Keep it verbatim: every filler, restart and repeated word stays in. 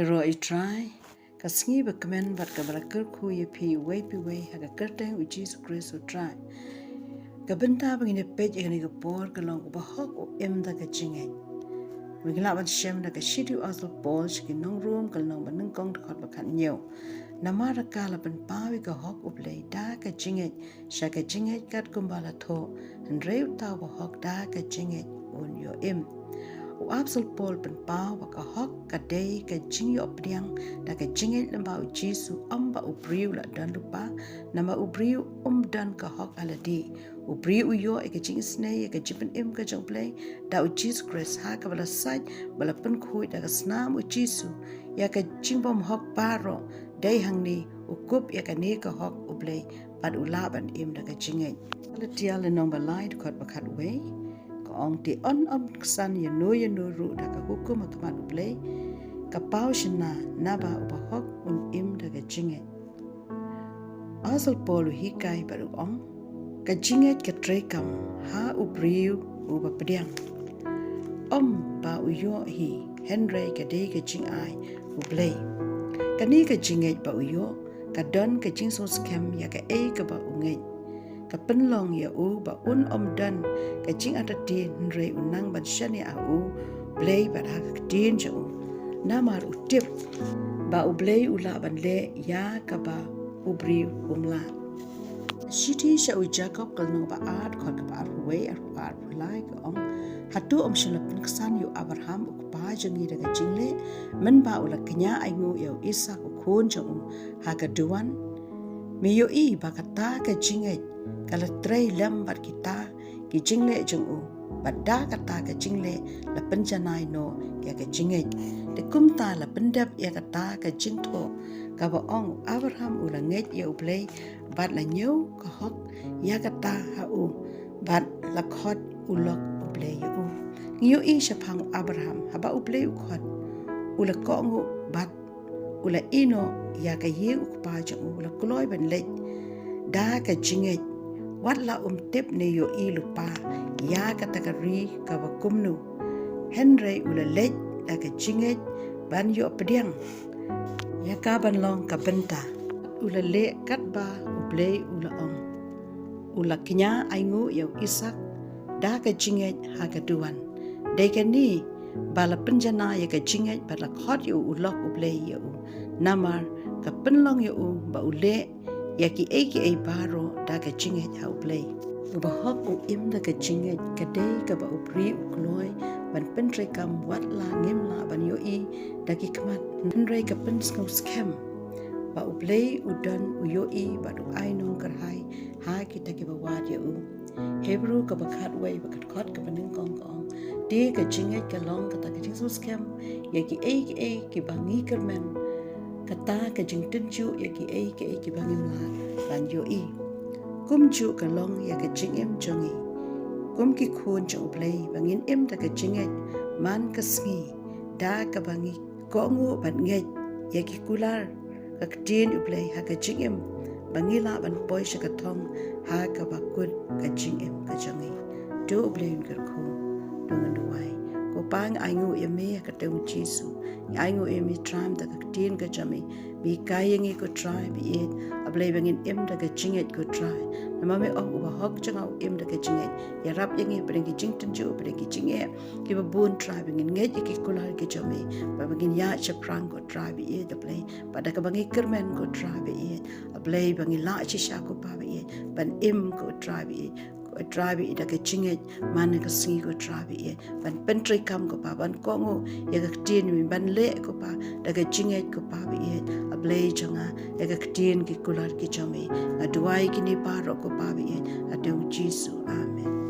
Roh i Trai, ka sngi ba kmen bad kaba la kyrkhu ïa phi uwei pa uwei ha ka kyrteng u Jisu Khrist u Trai. Ka bynta ba ngin ïa peit ïa kane ka por ka long uba hok u im da ka jingngeit. Ngin lah ban shem da ka shithi u apostol Paul sha ki nong Rom ka lynnong ba nyngkong dkhot ba khathynñiew. Namar ka la pynpaw ïa ka hok u Blei da ka jingngeit sha ka jingngeit kat kumba la thoh, hynrei uta uba hok da ka jingngeit un ïoh im. U apostol Paul pynpaw ba ka hok ka dei ka jingïoh pdiang da ka jingngeit lem bad u Jisu, ym ba u briew la don lypa, namar u briew um don ka hok ha lade. U briew u ïoh ïa ka jingisynei ïa ka jingpynim ka jong u Blei da u Jisu Khrist ha kaba la sait ba la pynkhuid da ka snam u Jisu ïa ka jingbymhok baroh. Dei hangne u kup ïa kane ka hok u Blei bad u lah ban im da ka jingngeit. Galatia lynnong ba lai dkhot ba khatwei ka ong, te un ym ksan ïano ïano ruh da ka hukum ha khmat u Blei, ka paw shynna, naba uba hok un im da ka jingngeit. U apostol Paul u hikai bad u ong, ka jingngeit ka treikam ha u briew uba pdiang, ym ba u ïoh hi, hynrei ka dei ka jingai u Blei. Kane ka jingngeit ba u ïoh ka don ka jingsngewskhem ïa kaei kaba u ngeit. Ka pynlong ïa u ba un ym don ka jingartatien, hynrei u nang ban shaniah ha u Blei bad ha ka ktien jong u. Namar u tip ba u Blei u lah ban leh ïa kaba u briew um lah. Shithi sha u Jakob ka lynnong ba ar dkhot kaba arphew wei, arphew ar, arphew lai ka ong, hato ym shym la pynksan ïa u Abraham u kpa jong ngi da ka jingleh, mynba u la kñia ainguh ïa u Isaak u khun jong u ha ka duwan? Me ïohi ba kata ka jingngeit ka la trei lem bad kita ki jingleh jong u, bad da kata ka jingleh la pynjanai noh ïa ka jingngeit. Te kumta la pyndep ïa kata ka jingthoh kaba ong, u Abraham u la ngeit ïa u Blei bad la ñiew ka hok ïa kata ha u, bad la khot u lok u Blei ïa u. Ngi ïohi shaphang u Abraham, haba u Blei u khot, u la kohnguh bad u la ïehnoh ïa ka ïing u kpa jong u, u la kloi ban leit da ka jingngeit, wat la um tip ne ïohi lypa ïa kata ka ri kaba kumno. Hynrei u la leit da ka jingngeit ban ïoh pdiang ïa ka ban long ka bynta. U la leh katba u Blei u la ong. U la kñia ainguh ïa u Isaak da ka jingngeit ha ka duwan. Dei kane ba la pynjanai ïa ka jingngeit bad la khot ïa u u lok u Blei ïa u. Namar ka pynlong ïa u ba u leh ïa kiei kiei baroh da ka jingngeit ha u Blei. Uba hok u im da ka jingngeit, ka dei kaba u briew u kloi ban pyntreikam wat la ngim lah ban ïohi da ki khmat, hynrei ka pynsngewskhem ba u Blei u don, u ïohi bad u ai nongkyrhai ha kita kiba wad ïa u. Hebru kaba khatwei bad ka dkhot kaba nyngkong ka ong, te ka jingngeit ka long kata ka jingsngewskhem ïa kiei kiei kiba ngi kyrmen, kata ka jingtynjuh ïa kiei kiei kiba ngim lah ban ïohi. Kumjuh ka long ïa ka jingim jong ngi kum ki khun jong u Blei, ba ngin im da ka jingngeit man ka sngi, da kaba ngi kohnguh bad ngeit ïa ki kular ka ktien u Blei ha ka jingim, ba ngi lah ban poi sha ka thong ha kaba kut ka jingim ka jong ngi. To u Blei un kyrkhu, to ngin duwai. Ko Pa, ngi ainguh ïa me ha ka kyrteng u Jisu. Ngi ainguh ïa me Trai da ka ktien ka jong me. Me hikai ïa ngi ko Trai ba ïeit, A Blei, ba ngin im da ka jingngeit ko Trai. Namar me ong uba hok jong nga u im da ka jingngeit. Ïarap ïa ngi hapdeng ki jingtynjuh, hapdeng ki jingeh kiba bun Trai, ba ngin ngeit ïa ki kular ki jong me, ba ngin ïaid shaphrang ko Trai ba ïeit, A Blei. Bad da kaba ngi kyrmen ko Trai ba ïeit, A Blei, ba ngi lah shisha ko Pa ba ïeit ban im ko Trai ba ïeit, ko Trai ba ïeit, da ka jingngeit man ka sngi ko Trai ba ïeit, ban pyntreikam ko Pa, ban kohnguh ïa ka ktien me, ban leh ko Pa da ka jingngeit ko Pa ba ïeit, A Blei jong nga, ïa ka ktien ki kular ki jong me. Nga duwai kine baroh ko Pa ba ïeit, ha ka kyrteng u Jisu. Amen.